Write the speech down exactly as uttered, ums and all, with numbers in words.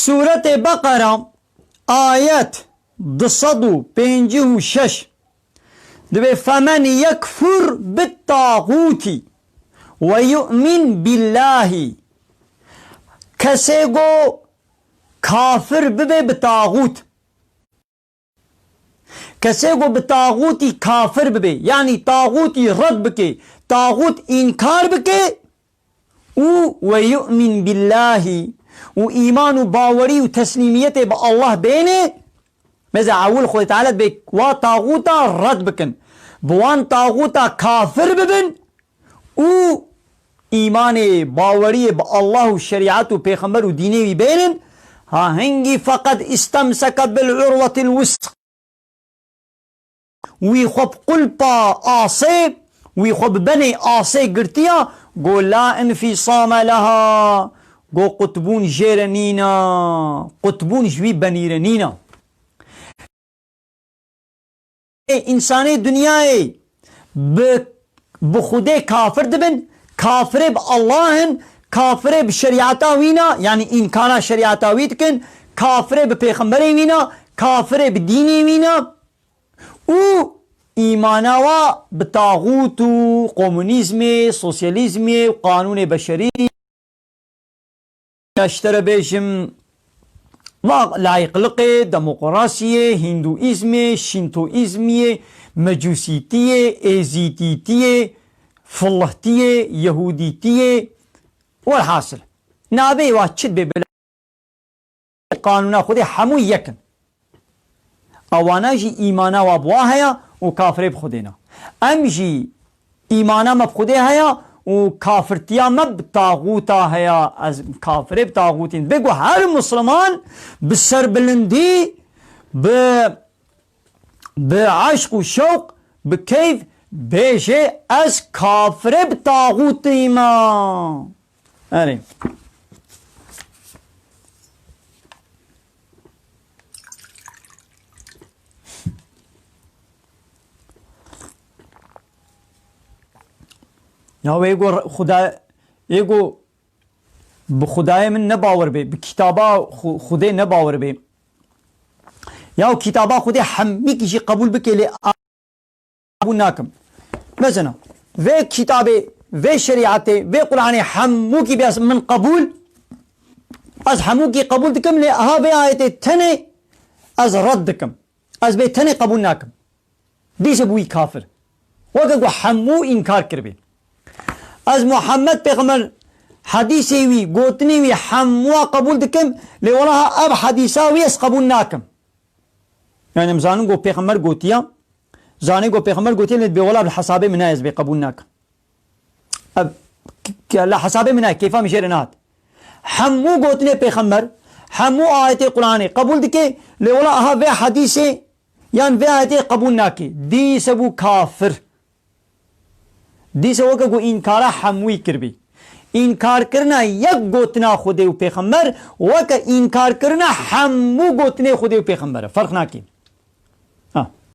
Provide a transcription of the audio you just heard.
Sûretê Beqera, ayet du sed û pêncî û şeş, dibê: "Femen yekfur bit tağûtî ve yu'min billahî." Kesê go kafir bibe bi taxût. Kesê ku bi taxûtî kafir bibe, yanî taxûtî red bike, taxût înkar bike û "ve yu'min billahî", û îman û bawerî û teslîmiyetê bi Allah bêne, mesela ewil Xwedê Teala dibê wa taxûta red bikin, bi wan taxûta kafir bibin, û îmanê, baweriyê bi Allah û şerîet û pêxember û dînê wî bênin, ha hingî "feqed istemseke bil urwetil wusq", wî xwe bi qulpa asê, wî xwe bi benê asê girtiya, go "la infîsame leha", go qutbûn jê re nîna, qutbûn ji wî benî re nîna. Ê, însanê dinyayê bi, bi Xwedê kafir dibin, kafirê bi Allah in, kafirê bi şerîeta wî na, yanî înkara şerîeta wî dikin, kafirê bi pêxemberê wî na, kafirê bi dînê wî na û îmana wa bi taxût û komunîzmê, sosyalîzmê û qanûnê beşerî, ya ji te re bêjim, la-, layîqliqê, demokrasiyê, hîndûîzmê, şîntoîzmiyê, mecûsîtiyê, êzîdîtiyê, filihtiyê, yehûdîtiyê, welhasil. Navê wa çi dibe bila, qanûna Xwedê hemû yek in. Ewana jî îmana wa bi wa heye û kafirê bi Xwedê ne. Em jî îmana me bi Xwedê heye û kafirtiya me bi taxûta heye. Ez kafirê bi taxûtîn. Bê ku her Musliman bi serbilindî, bi, bi eşq û şewq, bi keyf bêje, "Ez kafirê bi taxûtî me." Erê. Ya wê go Xuda, ê go bi Xudayê min ne bawer bê, bi kitaba Xu-, Xudê ne bawer bê. Ya kitaba Xudê hemîkî jî qebûl bike lê qebûl nakim. Mesela, vê kitabê, vê şerîetê, vê Qur'anê hemûkî bê ez min qebûl, ez hemûkî qebûl dikim, lê aha vê ayetê tenê ez red dikim. Ez bê tenê qebûl nakim. Dîse bûyî kafir. Weke ku hemû înkar kiribê. Ez Muhammed Pêxember, hedîsê wî, gotinê wî hemûa qebûl dikim, lê wela ev hedîsa wî ez qebûl nakim. Yani em zanin ku Pêxember gotiya, zanê ku Pêxember gotiya, lê bê wela bi hesabê min nayê, ez bê qebûl nakim. Ev, k-, k-, la hesabê min nayê, kêfa min jê re nehat. Hemû gotinê Pêxember, hemû ayetê Qur'anê qebûl dike, lê wela aha vê hedîsê yan vê ayetê qebûl nake. Dîse bû kafir. Dîse weke ku înkara hemûyî kiribî. Înkarkirina yek gotina Xwedê û Pêxember weke înkarkirina hemû gotinê Xwedê û Pêxember e. Ferq nake.